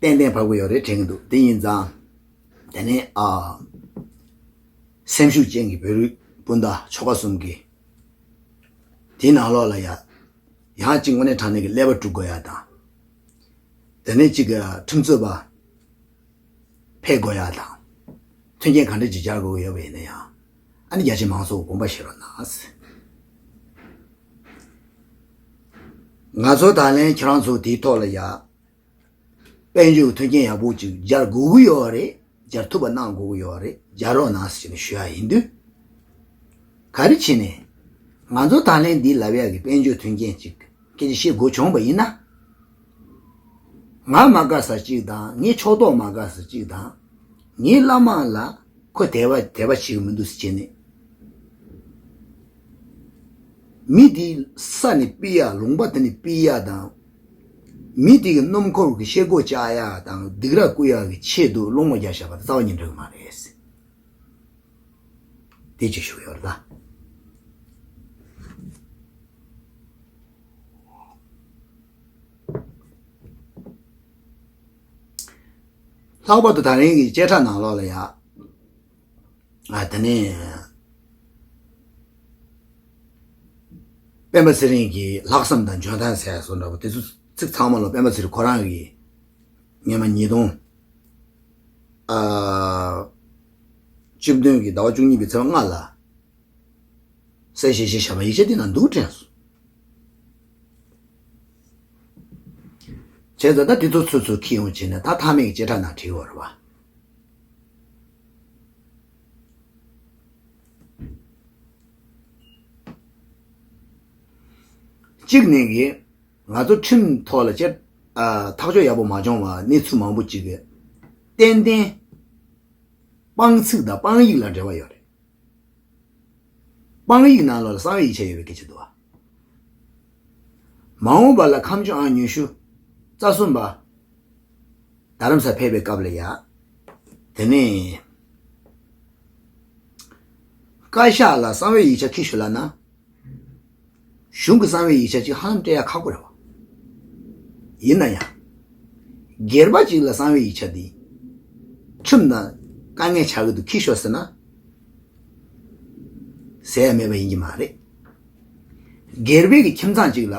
ཏན་ཏན་བབས་ཀྱི་ཡོད་རེད་དྲན་གྱི་འདུག་དེ་ཡིན་ཙང་དེ་ནས་ཨ་སེམས་ཤུགས་ཅན་གྱི་བོད་རིགས་སྤུན་ཟླ་ཆོལ་ཁ་གསུམ་གྱིས་དེའི་ནང་ལོགས་ལ་ཡ་ཡང་གཅིག་དངོས་གནས་དྲང་གནས་ཀྱི་ཀླད་པ་དཀྲུག་དགོས་ཡ་དང་། དེ་ནས་གཅིག་གི་ཁྲིམས་རྩོད་པ་ཕེབས་དགོས་ཡ་དང་། མཐུན་རྐྱེན་ག་འདྲ་ཅིག་སྦྱར་དགོས་ཡོད་པ་ཡིན་ན་ཡང་། ཨ་ནི་རྒྱ་ཆེ་མང་ཚོགས་དགོངས་པ་བཞེས་རོགས་གནང་། ང་ཚོ་ད་ལན་ཁྱེད་རང་ཚོ་དེའི་ཐོག་ལ་ཡ། དཔལ་འབྱོར་མཐུན་རྐྱེན་ཡག་པོ་ཅིག་སྦྱར་དགོས་ཀྱི་ཡོད་རེད། སྦྱར་ཐུབ་པ་གནང་དགོས་ཀྱི་ཡོད་རེད། སྦྱར་རོགས་གནང་ཟེར་ནས་ཞུ་ཡ་ཡིན་དུས། ག་རེ་བྱས་ནས། ང་ཚོ་ད་ལན་འདི་ལབ་ཡག་གི་དཔལ་འབྱོར་མཐུན་རྐྱེན་ཅིག་སྐད་ཆ་བཤད་དགོས་བྱུང་བ་ཡིན་ན། ང་མ་དགའ་ས་གཅིག་དང་ངའི་ཕྱོགས་གཏོགས་མ་དགའ་ས་གཅིག་དང་། ངའི་བླ་མ་ལ་ཁོ་དད་པ་དད་པ་བྱེད་ཀྱི་མི་འདུག་ཟེར་བྱས་ནས། མི་དེའི་ས་ནས་ཕུད་ཡ་ལུང་པ་དེ་ནས་ཕུད་ཡ་དང་། མི་དེ་གི་སྣུམ་འཁོར་གྱི་ཤེལ་སྒོ་བཅག་ཡ་དང་སྡིགས་ར་བསྐུལ་ཡ་གི་ཆེད་དུ་སློང་མོ་རྒྱག་བཞག་པ་དེ་རྩ་བ་ཉིད་འགྲིག་གི་མ་རེད། དེ་ཅིག་ཞུ་གི་ཡོད་རེད་ད། ལྷག་པར་དུ་ད་རིང་གི་བཅད་ཁྲ་ནང་ལོགས་ལ་ཡ། ཨ་དེ་ནས་སྤེན་པ་ཚེ་རིང་གི་ལྷག་བསམ་དང་འཇོན་ཐང་ཟེར་ཡ་བཟོ་འདྲ་པོ་དེ་ཚོ་ཚིག་ཚང་མ་ལ་སྤེན་པ་ཚེ་རིང་ཁོ་རང་གིས་སྔོན་མ་ཉིས་སྟོང་ཨ་བཅུ་བདུན་གྱི་ཟླ་བ་བཅུ་གཉིས་པའི་ཚེས་པ་ལྔ་ལ་གསལ་བཤད་བྱས་བཞག་པ་ཡིག་ཆ་དེ་ནང་འདུག་དྲན་སོང་། བྱས་ཙང་ད་དེ་ཚོ་ཚུར་ཚུར་འཁྱེར་ཡོང་བྱས་ནས་ད་མཐའ་མའི་བཅད་ཁྲ་ནང་བྲིས་ཡོད་རེད་བ། གཅིག་ནས་གི་ང་ཚོ་ཁྲིམས་ཐོག་ལ་ཅེར་ཐག་གཅོད་ཡག་པོ་མ་བྱུང་བ་གནས་ཚུལ་མང་པོ་ཅིག་གི་ཏན་ཏན་དཔང་ཚིག་དང་དཔང་ཡིག་ལ་འབྲེལ་བ་ཡོད་རེད། དཔང་ཡིག་ནང་ལོགས་ལ་གསང་བའི་ཡིག་ཆ་ཡོད་པའི་སྐད་ཆ་འདུག་བ། མ་འོངས་པ་ལ་ཁམས་ལྗོངས་ཨང་ཉི་ཤུ་རྩ་གསུམ་པ་རྡ་རམ་ས་ཕེབས་པའི་སྐབས་ལ་ཡ། དེ་ནས་བཀའ་ཤག་ལ་གསང་བའི་ཡིག་ཆ་ཁྱི་ཤོད་ལབ་ན། གཞུང་གི་གསང་བའི་ཡིག་ཆ་ཅིག་ཧ་ལམ་སྤྲད་ཡ་ཁག་པོ་རེད་བ། ཡིན་ན་ཡང་། སྒེར་པ་ཅིག་ལ་གསང་བའི་ཡིག་ཆ་འདི་ཁྲིམས་དང་དཀའ་ངལ་ཆགས་ཀྱི་འདུག་ཁྱི་ཤོད་ཟེར་ན། ཟེར་ཡ་མེད་པ་ཡིན་གྱི་མ་རེད། སྒེར་པའི་གི་ཁྱིམ་ཚང་ཅིག་ལ།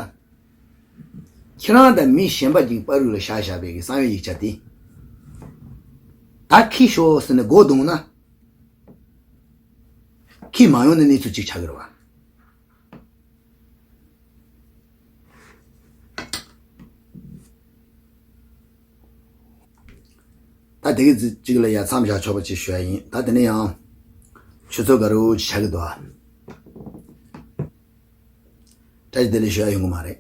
ཁྱེད་རང་དང་མི་གཞན་པ་ཅིག་བར་རུ་ལ་བཞག་བཞག་པའི་གི་གསང་བའི་ཡིག་ཆ་དེ། ད་ཁྱི་ཤོག་ཟེར་ནས་སྒོ་རྡུང་ན། ཁྱི་མ་ཡོང་ན་གནས་ཚུལ་ཅིག་ཆགས་ཀྱི་རེད་བ། ད་དེ་གི་ཅིག་ལ་ཡ་མཚམས་བཞག་ཆོག་པ་ཅིག་ཞུ་ཡ་ཡིན། ད་དེ་ནས་ཡང་ཆུ་ཚོད་འགའ་རེ་ཅིག་ཆགས་ཀྱི་འདུག་ཨ། བཀྲ་ཤིས་བདེ་ལེགས་ཞུ་ཡ་ཡོང་གི་མ་རེད།